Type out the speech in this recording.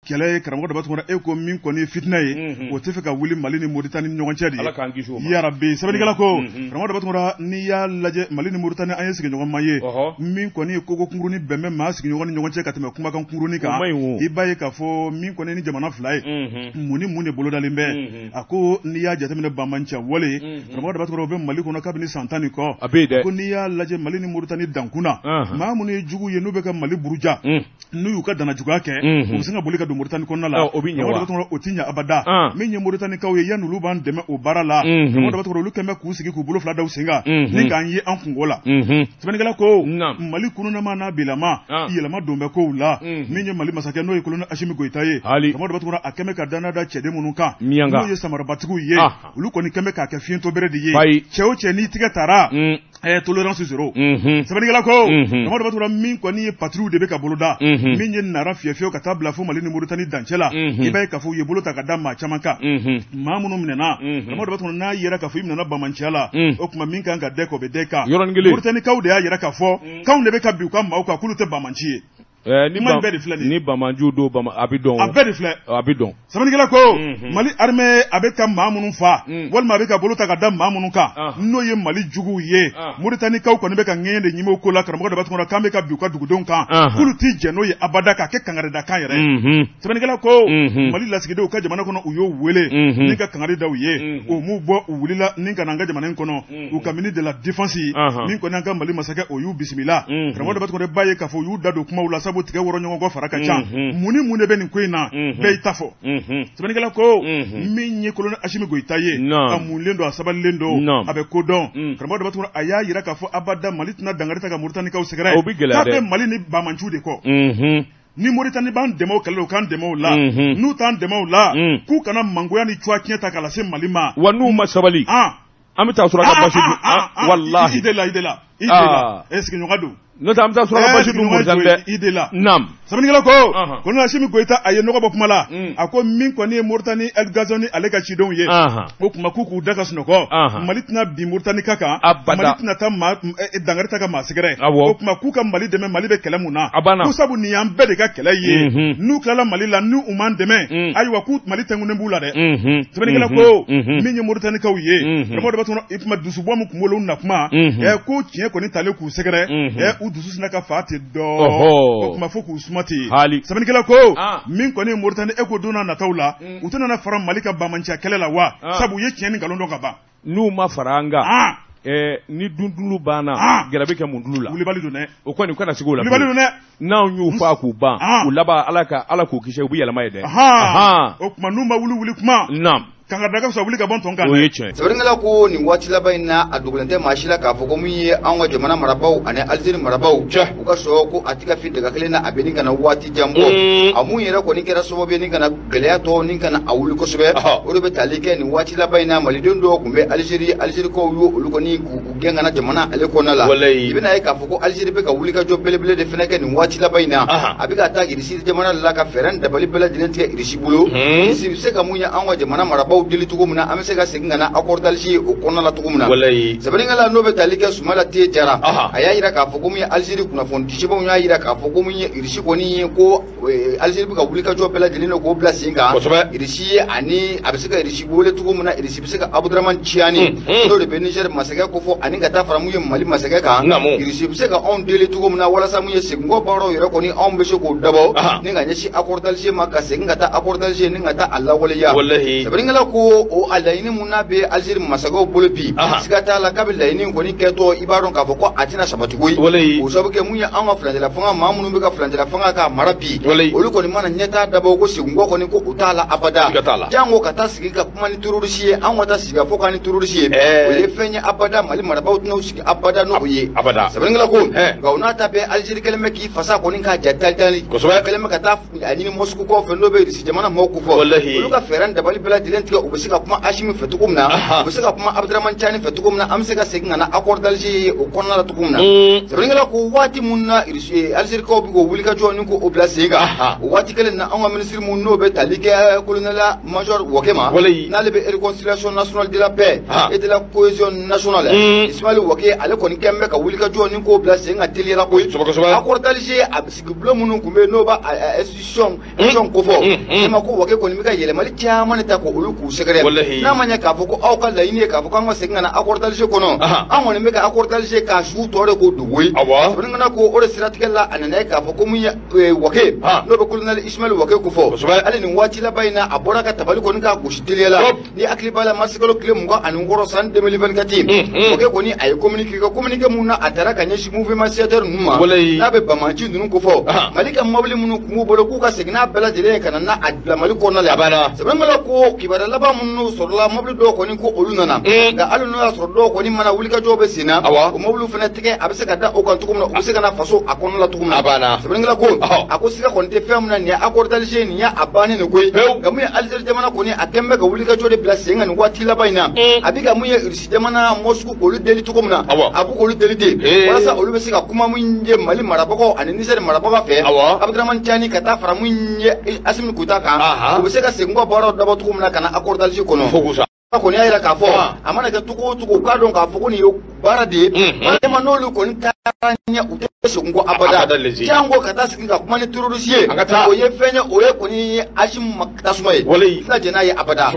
Kɛlɛ ye, karamɔgɔ Daba Tunkara, e ko min kɔni ye fitinɛ ye, o tɛ fɛ ka wuli Mali ni Moritani ni ɲɔgɔn cɛ de ye. Ala k'an kisi o ma. Yarabi. Sɛbɛnnikɛla ko, karamɔgɔ Daba Tunkara, n'i y'a lajɛ, Mali ni Moritani, an ye sigiɲɔgɔnma ye. Min kɔni ye koko kunkurunin bɛn bɛ maa sigiɲɔgɔn ni ɲɔgɔn cɛ ka tɛmɛ kumakan kunkurunin kan. O man ɲi o. I b'a ye k'a fɔ min kɔni ni jamana fila ye, mun ni mun de bolodalen bɛ? A ko n'i y'a jateminɛ, banbanciya wale, karamɔgɔ Daba Tunkara, o bɛ Mali kɔnɔ kabini san 10 ni kɔ. A bɛ yen dɛ. Ko n'i y'a lajɛ, Mali ni Moritani dankun na, maa minnu ye jugu ye, n'u bɛ ka Mali buruja, n'u y'u ka danajuguya kɛ, u bɛ se ka boli ka don Moritani kɔnɔna la. O bɛ ɲɛ wa? Karamɔgɔ Daba Tunkara, o ti ɲɛ abada. Min ye Moritanikaw ye, yanni olu b'an dɛmɛ o baara la, karamɔgɔ Daba Tunkara, olu kɛn bɛ k'u sigi k'u bolo fila da u sen kan ni k'an ye an kungo la. Sɛbɛnnikɛla ko, Mali kunnama n'a bilama, yɛlɛma don bɛ kow la. Min ye Mali masakɛ, n'o ye colonel Asimi Goyita ye, karamɔgɔ Daba Tunkara, a kɛn bɛ ka danaya da cɛden minnu kan, n'o ye samarabatigiw ye, olu kɔni kɛn bɛ k'a kɛ fiɲɛtɔbere de ye. Cɛ o cɛ, n'i tigɛ taara, tolérance zéro. Sɛbɛnnikɛla ko, karamɔgɔ Daba Tunkara, min kɔni ye patrouille de bɛ ka boloda, min ye nara fiyɛ ka taa bila fo Mali ni Moritani dancɛ la, i b'a ye k'a fɔ u ye bolo ta ka da maa caman kan, maa minnu minɛna. Karamɔgɔ Daba Tunkara, n'a yera k'a fɔ i minɛna bamanciya la, o tuma min kan ka dɛ k'o bɛ dɛ kan. Yɔrɔnin kelen. Moritanikaw de y'a yira k'a fɔ k'anw de bɛ ka bin u ka maaw kan, k'olu tɛ bamanci ye. Ni Kuma in bɛɛ de filɛ nin ye. Ni bamanjiw don, a bɛ dɔn o. A bɛɛ de filɛ. A bɛ dɔn. Sɛbɛnnikɛla ko, Mali armée a bɛ ka maa minnu fa, walima a bɛ ka bolo ta ka da maa minnu kan, n'o ye Mali juguw ye, Moritanikaw kɔni bɛ ka ŋɛɲɛ de ɲimi o ko la. Karamɔgɔ Daba Tunkara, k'an bɛ ka bin u ka dugudenw kan, k'olu t'i jɛn n'o ye abada, k'a kɛ kangaridakan yɛrɛ. Sɛbɛnnikɛla ko, Mali lasigidenw ka jamana kɔnɔ, u y'o wele ni ka kangari da u ye, o m'u bɔ, u wulila ni ka na an ka jamana in kɔnɔ. U ka ministre de la défense, min kɔni an ka Mali masakɛ, o y'u bisimila. Karamɔgɔ Daba Tunkara, b'a ye k'a fɔ u y'u da don kumaw la, sabu tigɛ wɔrɔ ɲɔgɔn kɔ fara ka ca. Mun ni mun de bɛ nin ko in na? Bɛɛ y'i ta fɔ. Sɛbɛnnikɛla ko, min ye colonel Asimi Goyita ye, a munlen don, a sabalilen don, a bɛ ko dɔn. Karamɔgɔ Daba Tunkara, a y'a yira k'a fɔ abada Mali tɛna dankari ta ka Moritanikaw sɛgɛrɛ. O bɛ gɛlɛya K'a dɛ. bɛ Mali ni bamanciw de kɔ. Ni Moritani b'an dɛmɛ o kɛlɛ la, u k'an dɛmɛ o la. N'u t'an dɛmɛ o la, k'u kana mangoya ni cuwa tiɲɛ ta k'a lase Mali ma. Wa n'u ma sabali, an bɛ taa suraka basi dun. Walahi. I de la, i de la, i de la, e sigiɲɔgɔn don. N'o tɛ, an bɛ taa suraka basi dun Moritani dɛ. I de la. Naam. Sɛbɛnnikɛla ko, colonel Asimi Goyita, a ye nɔgɔ bɔ kuma la. A ko min kɔni ye Moritani El Ghazouani ale ka cidenw ye, o tuma k'u k'u da ka sunɔgɔ. Mali tɛna bin Moritani ka kan. Abada. Mali tɛna taa maa dankari ta ka maa sɛgɛrɛ. O tuma k'u ka Mali dɛmɛ, Mali bɛ kɛlɛ mun na? A banna. Ko sabu nin y'an bɛɛ de ka kɛlɛ ye. N'u tilala Mali la, n'u u m'an dɛmɛ, ayiwa, k'u Mali tɛnkunnen b'u la dɛ. Sɛbɛnnikɛla ko, min ye Moritanikaw ye, karamɔgɔ Daba Tunkara, i kuma dusubɔ min kun b'olu na kuma, ko tiɲɛ kɔni talen k'u sɛgɛrɛ, u dusu sina ka fa ten dɔɔn. O tuma fo k'u suma ten. Sɛbɛnnikɛla ko, min kɔni ye Moritani, e ko don n'a nataw la, u tɛna na fara Mali ka bamanciya kɛlɛ la wa? Sabu u ye tiɲɛ ni nkalon dɔn ka ban. N'u ma fara an kan, ni dundulu banna, gɛrɛ bɛ kɛ mun dulu la? Wulibali don dɛ. O kɔni, u kana sigi o la. Wulibali don dɛ. N'anw y'u faa k'u ban, u laban, Ala ka Ala k'u kisi, u bɛ yɛlɛma ye dɛ. O tuma n'u ma wuli wuli kuma, kanga da ka fisa wuli ka bɔ tɔn kan. O ye tiɲɛ. Sɛbɛnnikɛla ko, nin waati laban in na, a dogolen tɛ maa si la k'a fɔ ko min ye anw ka jamana marabaaw ani Alizeri marabaaw, u ka sɔrɔ ko a tɛ ka fi daga kelen na, a bɛ ni ka na waati jan bɔ. A mun yɛrɛ kɔni kɛra sababu ye ni ka na gɛlɛya tɔ ni ka na a wuli kosɛbɛ, o de bɛ tali kɛ nin waati laban in na, maliden dɔw tun bɛ Alizeri, Alizerikaw y'o olu kɔni k'u gɛn ka na jamana ale kɔnɔna la. I bɛna ye k'a fɔ ko Alizeri bɛ ka wulikajɔ belebele de fana kɛ nin waati laban in na. A bɛ ka taa Irisi jamana la ka fɛɛrɛ dabali bɛɛ lajɛlen tigɛ Irisi bolo. Irisi bɛ se ka mun ye anw ka jamana marabaaw deli cogo min na, an bɛ se ka segin ka na accord d'Alger o kɔnɔna la cogo min na. Sɛbɛnnikɛla n'o bɛ tali kɛ Sumala T Jara, a y'a yira k'a fɔ ko mun ye Alizeri kunnafonidisɛbɛnw y'a yira k'a fɔ ko mun ye Irisi kɔni ye, ko Alizeri bɛ ka wulikajɔ bɛɛ lajɛlen k'o bila sen kan Irisi ye, ani a bɛ se ka Irisi wele cogo min na, Irisi bɛ se ka Abudramani Ciyani, n'o de bɛ Nizɛri masakɛ kofɔ, ani ka taa fara mun ye Mali masakɛ kan. Irisi bɛ se ka anw deli cogo min na, walasa mun ye seginkɔ baaraw yɛrɛ kɔni, anw bɛ se k'o dabɔ ni ka ɲɛsin accord d'Alger ma, ka segin ka taa accord d'Alger ni ka taa a lawaleya. Sɛbɛnnikɛla ko, o a laɲini mun n'a bɛ Alizeri masakɛw bolo bi, siga t'a la k'a bɛ laɲini kɔni kɛtɔ, i b'a dɔn k'a fɔ ko a tɛna sabati koyi. O sababu kɛ mun ye, anw ka furancɛla fanga, maa minnu bɛ ka furancɛla fanga k'a mara bi, olu kɔni mana ɲɛtaa dabɔ ko seginkɔ kɔni ko u t'a la abada. Jango ka taa sigi ka kuma ni terroriste ye, anw ka taa sigi ka fɔ k'an ni terroriste ye, o ye fɛn ye abada, Mali marabaaw tɛna u sigi abada n'o ye. Sɛbɛnnikɛla ko, nka o n'a ta bɛɛ, Alizeri kɛlen bɛ k'i fasa kɔni k'a ja tali tali, kɛlen bɛ ka taa a ɲini Moscou kɔfɛ, n'o bɛ Irisi jamana maaw ko fɔ, olu ka fɛɛrɛ dabali bɛɛ lajɛlen tigɛ, u bɛ se ka kuma Asimi fɛ cogo min na, u bɛ se ka kuma Abudramani Cani fɛ cogo min na, an bɛ se ka segin ka na accord d'Alger ye o kɔnɔna la cogo min na. Sɛbɛnnikɛla ko, waati mun na Alizerikaw bɛ k'o wulikajɔ ni k'o bila sen kan. kan o waati kelen na an ka ministre mun n'o bɛ tali kɛ colonel major Waké ma n'ale bɛ réconciliation nationale de la paix et de la cohésion nationale Ismaël Waké ale kɔni kɛn bɛ ka wulikajɔ ni k'o bila sen kan teliyala koyi accord d'Alger a bɛ sigi bulon minnu tun bɛ yen n'o b'a institution kofɔ ne ma ko Waké kɔni bɛ ka yɛlɛmali caman de ta k'olu k'u sɛgɛrɛ n'a ma ɲɛ k'a fɔ ko aw ka laɲini ye k'a fɔ k'an ka segin ka na accord d'Alger kɔnɔ an kɔni bɛ ka accord d'Alger k'a su tɔ de k'o dogo ye sɛbɛnnikɛla ko o de siratigɛ la a nana ye k'a fɔ ko mun ye Waké n'o bɛ colonel Ismaël Waké kofɔ hali nin waati laban in na a bɔra ka tabali kɔni k'a gosi teliya la ni hakili b'a la marisikalo tile 26 san 2024 Waké kɔni a ye communiqué kɛ communiqué mun na a taara ka ɲɛsin mouvement signataire ninnu ma n'a bɛ banbaanci ninnu kofɔ Mali ka mobili minnu tun b'u bolo k'u ka segin n'a bɛɛ lajɛlen ye ka na n'a bila Mali kɔnɔna la sɛbɛnnikɛla ko kibaruya laban minnu sɔrɔla mobili dɔw kɔni ko olu nana nka hali n'o y'a sɔrɔ dɔw kɔni mana wulikajɔw bɛ sen na o mobiliw fana tɛgɛ a bɛ se ka da o kan cogo min na u bɛ se ka na faso a kɔnɔna la cogo min na sɛbɛnnikɛla ko a ko siga kɔni tɛ fɛn min na nin ye accord d'Alger nin ye a bannen de koyi nka mun ye Algérie jamana kɔni a kɛn bɛ ka wulikajɔ de bila sen kan nin waati laban in na a bɛ ka mun ye Russie jamana Moscou k'olu deli cogo min na a b'u k'olu deli ten walasa olu bɛ se ka kuma mun ye Mali marabagaw ani Niger marabagaw fɛ Abdramane Tiani ka taa fara mun ye Assimi Goïta kan u bɛ se ka segin u ka baaraw dabɔ cogo min na ka na accord d'Alger kɔnɔ kɔni y'a yira k'a fɔ a mana kɛ cogo o cogo u k'a dɔn k'a fɔ ko nin ye baara de ye walima n'olu kɔni taara ɲɛ u tɛ segin kɔ abada jango ka taa sigi ka kuma ni terroriste ye o ye fɛn ye o ye kɔni ye Assimi tasuma ye tɛna jɛn n'a ye abada.